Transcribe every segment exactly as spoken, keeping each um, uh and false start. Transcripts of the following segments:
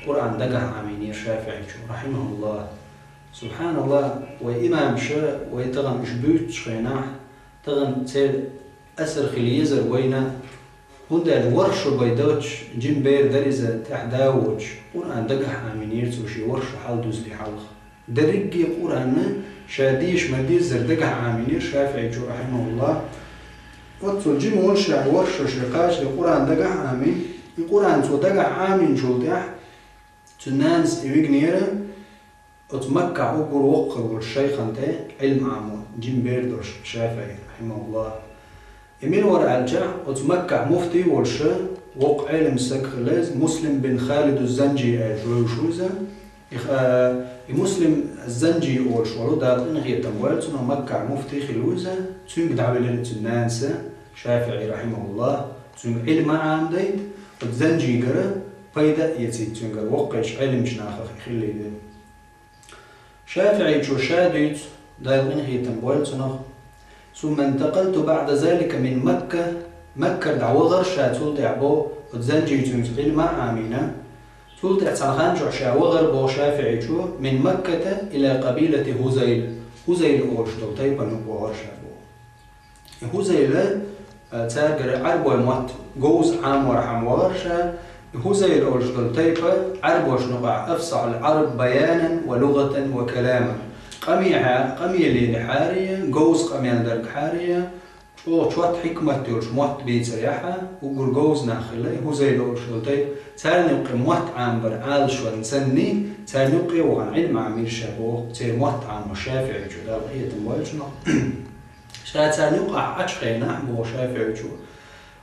Къуръан дагахь Ӏамийнера ШафиӀийчо, рахьимахуллахӀ. СубхьаналлахӀ, вай имамаш, вай тахана уьш буьйцучу хенахь, тахана церан асар хила езара вайна, хӀунда аьлча ворхӀ шо бен доцуш, жима бер дара иза, тӀаьхьа да а воцуш, Къуръан дагахь Ӏамийнера цо шен ворхӀ шо хьалдузале хьалха. Дерриге Къуръан ша деша ма-деззара дагахь Ӏамийнера ШафиӀийчо, рахьимахуллахӀ. Оццул жима волуш ша ворхӀ шо шен кхачале Къуръан дагахь Ӏамийна. И Къуръан цо дагахь Ӏамийначул тӀаьхьа цуьнан нанас и вигнера оцу Маккахь уггар воккхахволчу шайхана тӀе Ӏилма Ӏамо, жима бер долуш ШафиӀий, рахьимахуллахӀ. И мила вара аьлча, оцу Маккахь муфтий волуш воккха Ӏелам стаг хилла иза, Муслим бин Халид аз-Занжи аьлча вевзаш ву иза. И, а, и Муслим аз-Занжи олуш волу, Дала къинхетам бойла цунах, Маккахь муфтий хилла ву иза, цуьнга дӀавелира цуьнан нанас, ШафиӀий, рахьимахуллахӀ, цуьнга Ӏилма а Ӏамадайта, оцу Занжигара пайда а эцийта цуьнгара, воккхачу Ӏеламчу нахах и хилла и де. ШафиӀийчо ша дуьйцу, Дала къинхетам бойла цунах: «ثم انتقلت بعد ذلك من مكة», Маккара дӀавахара ша цул тӀаьхьа боху, оцу Занжийчуьнца Ӏилма а Ӏамийна. Цул тӀаьхьа цхьана хан чохь ша вахара боху ШафиӀийчо, «من مكة إلى قبيلة هذيل», Хузайл олуш долу тайпана юкъа вахара ша боху. И Хузайла, а, цаьргара Ӏарбойн мотт говза Ӏаморхьама вахара ша, и Хузайл олуш долу тайпа Ӏарбошна юкъахь أفصح العرب بيانا ولغة وكلاما. Къамехьа-, къамелехьарий, говза къамел даргахьарий, чӀогӀа чот хьикмат йолуш мотт бийцарехьа, уггар говза нах хилла и Хузайл олуш долу тайпа, царна юккъе мотт Ӏамбар Ӏалашван санний, царна юккъе а вахана Ӏилма Ӏамийра ша боху, церан мотт Ӏамо ШафиӀийчо, Дала къинхетам бойла цунах. Ша царна юкъахь Ӏачу хенахь, боху ШафиӀийчо,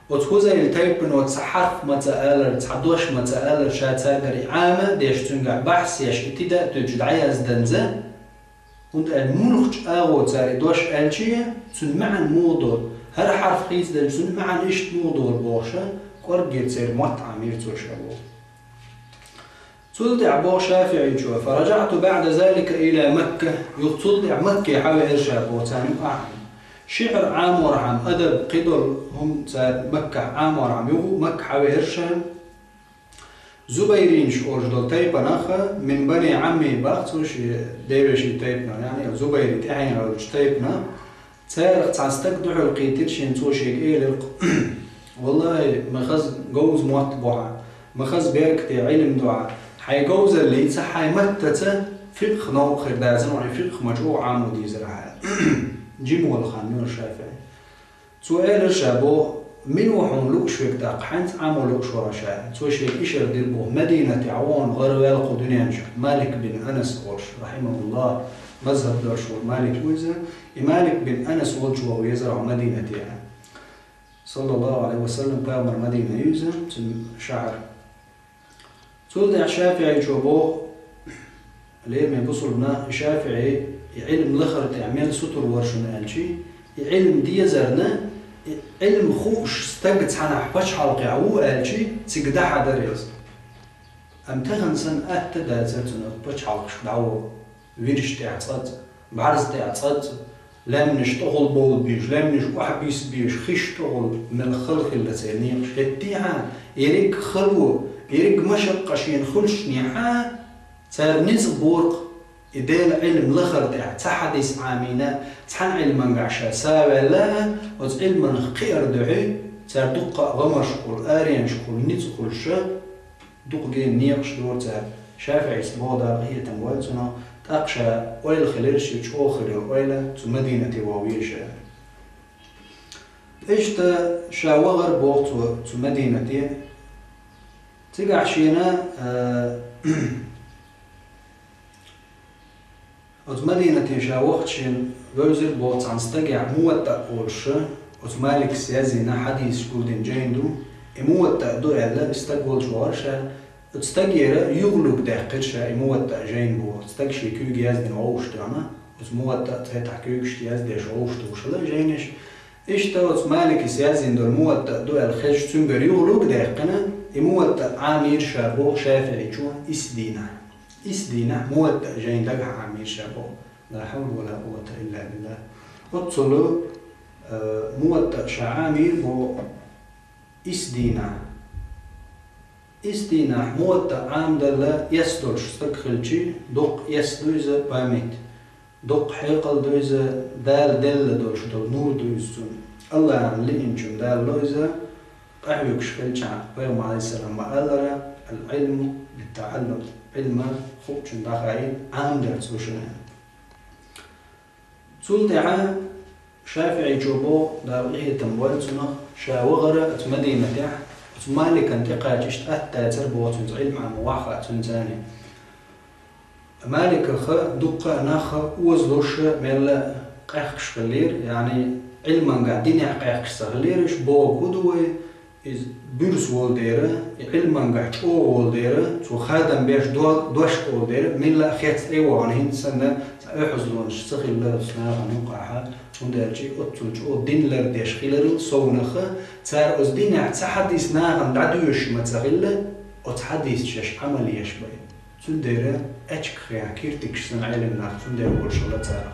оцу Хузайла тайпано цхьа хьарф ма ца алара, цхьа дош ма ца алара, ша цаьргара и Ӏама а деш, цуьнгахь бахьс еш, и тида а туьллуш дӀаязданза, хӀунда аьлча муьлххачу агӀо цара и дош аьлча, цуьнан маьӀна муха долу, хӀара хьарф хийцаделча, цуьнан маьӀна иштта муха долу бохуша, кӀорггера церан мотт Ӏамийра цо ша боху. Цул тӀаьхьа боху ШафиӀийчо: «فرجعت بعد ذلك إلى مكة», юха цул тӀаьхьа Макке хьавеара ша боху царна юкъахь. ШиӀр Ӏаморхьама, адаб, кхидолу хӀума цара Маккахь Ӏаморхьама юха Макка хьавеара ша. Зубайринаш олуш долу тайпанах, من بني عمي боху цо шен девешин тайпанах, яъни Зубайри тӀаьхьенах йолчу тайпанах, царах цхьана стага дуьхьал кхийтира шена, цо шега элира-кх: «ВаллахӀи, ма хаза говза мотт бу хьан, ма хаза беркате Ӏилма ду хьан, хьайн говзаллица, хьайн маттаца фикъх новкъа хир дацара, хьайн фикъх ма чӀогӀа Ӏамо дийзара хьан». Жима волу хан ю ШафиӀий. Цо элира ша боху: «Мила ву хьуна лууш верг тӀаккха, хьаьнца Ӏамо лууш вара ша?» Цо шега ишар дира боху: «Мадинатехь ву хьуна гӀараваьлла кху дуьнен чу Малик бин Анас волуш, рахьимахуллахӀ, мазхӀаб долуш волу Малик ву иза. И Малик бин Анас волчу ваха везара хьо Мадинате». Саллаллаху Ӏалайхи ва саллам, пайхамар Мадина ю иза, цуьнан шахьар. Цул тӀаьхьа ШафиӀийчо боху, лераме бусулба нах, и ШафиӀий, и Ӏилма лахара тӀехь мел сутара вара шуна аьлчи, и Ӏилма дезарна, и Ӏилма хууш стаг цхьанахь пачхьалкхехь ву аьлчи, цига дахьа дара иза. Амма тахана санна атта дацара цунах пачхьалкхашка дӀаваха. Вираш тӀехь цкъацкъа, бӀарз тӀехь цкъацкъа, лаьмнаш тӀехула бовла безаш, лаьмнаш охьабисса безаш, хиш тӀехула, мел хала хилла церан некъаш. ХӀеттехьа, ерриг хало, ерриг машакъа шена хуьлушшехьа, цара ницкъ бора-кх, и Делан Ӏилма лахара тӀехь цхьа хьадис Ӏамийна, цхьана Ӏилманехь ша сов ваьлла, оцу Ӏилманах кхиар дуьхьа, цара дуккха а гӀамаршкахула, аренашкахула, ницкъ хуьлуша, дукха гена некъаш дора цара. ШафиӀийс боху, Дала къинхетам бойла цунах, тӀаккха ша ойла хилира, шен чӀогӀа хир йолу ойла, цу Мадинате ваха веза ша. Иштта ша вахара боху цо цу Мадинате. Цигахь шена, а, Оцу Мадинате ша вахча шена вевзира боху цхьана стагехь, МуватӀтӀа олуш, оцу Маликас язйина хьадисаш гулдина жайна ду. И МуватӀтӀа ду аьлла, и стаг волчу вахара ша. Оцу стагера юхалург даьккхира ша, и МуватӀтӀа жайна боху. Стага шен куьйга яздина вовшахтоьхна, оцу МуватӀтӀа цхьайтта куьйгашца яздеш вовшахтухуш хилла жайнаш. Иштта оцу Маликас язйина долу МуватӀтӀа ду аьлла хезча, цуьнгара юхалург даьккхина, и МуватӀтӀа Ӏамийра ша боху ШафиӀийчо исс дийнахь. Исс дийнахь МуватӀтӀа жайна дагахь Ӏамийра ша боху. لا حول ولا قوة إلا بالله. Оццул, э, МуватӀтӀа ша Ӏамийра боху исс дийнахь. Исс дийнахь Муватта Ӏамадала эс долуш стаг хилчи, дуккха эс ду иза, память, дуккха хьекъал ду иза, Дала делла долуш долу нур ду иза цунна. Аллахьан лиъначунна Дала ло иза, къахьоьгуш хилчахьана, пайхамар Ӏалайхиссалам ма-аллара: «Ал-Ӏилму бит-таӀаллум», Ӏилма хуучунна дӀахаийта, Ӏамадарца ву шуна. Цул тӀаьхьа ШафиӀичо боху, Дала къинхетам бойла цунах, ша вахара оцу Мадинатехь, оцу Маликан тӀекхача иштта атта дацара боху цуьнца, Ӏилма Ӏамор ваха хаьа цуьнца царна. Маликах дуккха а нах озалуш мелла а къаьхкаш хиллера, яъни Ӏилманга динехь къаьхкаш ца хиллера, уьш боху хӀун ду вай, иза буьрса волу дера, и Ӏилманга чӀогӀа волу дера, цо хадам беш до-, дош а волу дера, милла а хец тӀе вахана, хӀинца санна цхьа оьхьазлонаш ца хилла оцу нахана юкъахьа, хӀунда аьлча оццул чӀогӀа дин лардеш хиларал совнаха, цара оцу динехь цхьа хьадис нахана дӀадоьшуш ма ца хилла, оцу хьадисца шаьш Ӏамал еш бай. Цундела аьчка хиан киртигаш санна Ӏелим нах, цундела волуш хилла царах.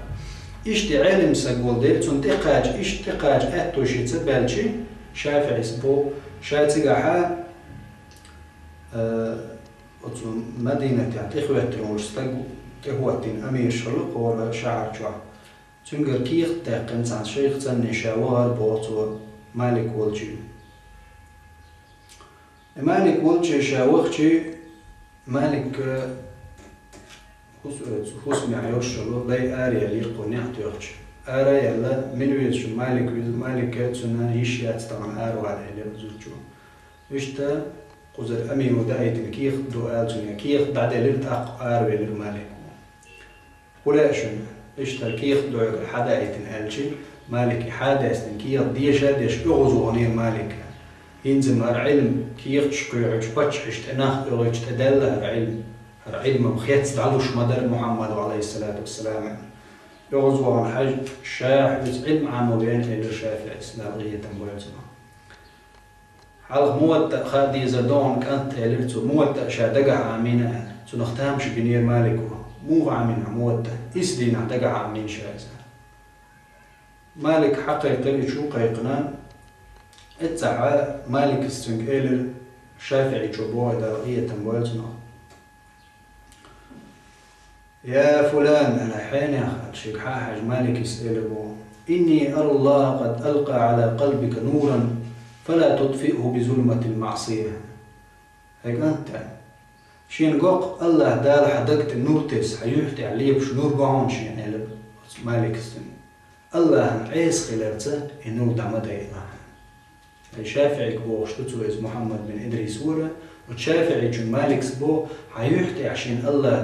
Иштта Ӏелим саг волу дела, цунна тӀекхача, иштта тӀекхача аьтто шеца баьлчи, ШафиӀис боху, ша цигахьа, э, оцу Мадинатехь тӀехӀоьттина волуш стаг тӀехӀоьттина амираш хилла кхора шахьар чохь. Цуьнгара кехат даьккхина цхьана шайх цӀанне ша вахара боху цо Малик волчу. И Малик волчу ша вахчи, Малик, э, хӀус-, э, хӀусамехь йолуш йолу лай ара яьллера кху неӀ тоьхча. Ара а яьлла, мила веза шу Малик веза, Малик цунна йиш яц тахана ара вала элира зудчо. Иштта кхузара амиро даийтина кехат ду ала цуьнга, кехат дӀаделира, тӀаккха аравелира Малик. ХӀун лаьа шуна, иштта кехат дойгара хьадаийтина аьлчи, Малик и хьадаьстина кехат деша а деш, оьгӀазваханера Малик. ХӀинца-м хӀара Ӏилма кехаташ кхоьхьучу паччахьашна тӀе нах оьгӀуьйтуш тӀедаьлла хӀара Ӏилма. ХӀара Ӏилма-м хец дӀалуш ма дара Мухьаммада, Ӏалайхиссалату вассалам. ОьгӀазвахана хьажа, ша хӀинца Ӏилма Ӏамо вен, элира ШафиӀис, Дала къинхетам бойла цунах. Хьалха Муватта хаа дезар ду хьуна, кӀант, элира цо, Муватта ша дагахь Ӏамийна аьлла. Цунах тамаш бинера Малико. Муха Ӏамийна Муватта? Исс дийнахь дагахь Ӏамийна ша иза. Малик хьакхайкхира, и чу кхайкхина. Эццахьа Маликис цуьнга элира, ШафиӀичо боху, Дала къинхетам бойла цунах. «Я фулан», аьлла, хьенех, аьлла, шега хьа а хьаьжна, Маликис элира боху: «Инни ара Аллаха къад алкъа Ӏала къалбика нуран, фала тутфиъху би зулматил маӀсия». ХӀай кӀант, аьлла, шена го-кх Аллаха Дала хьан даг тӀе нур тесна, хьан юьхь тӀехь лепаш нур го хьуна шена, элира оцу Маликис цуьнга. Аллахьан Ӏеса хиларца и нур дӀа ма дайъа. Ай ШафиӀига бохуш ду цо иза, Мухьаммад бин Идрис вара, оцу ШафиӀичун Маликс боху, хьан юьхь тӀехь шена Аллаха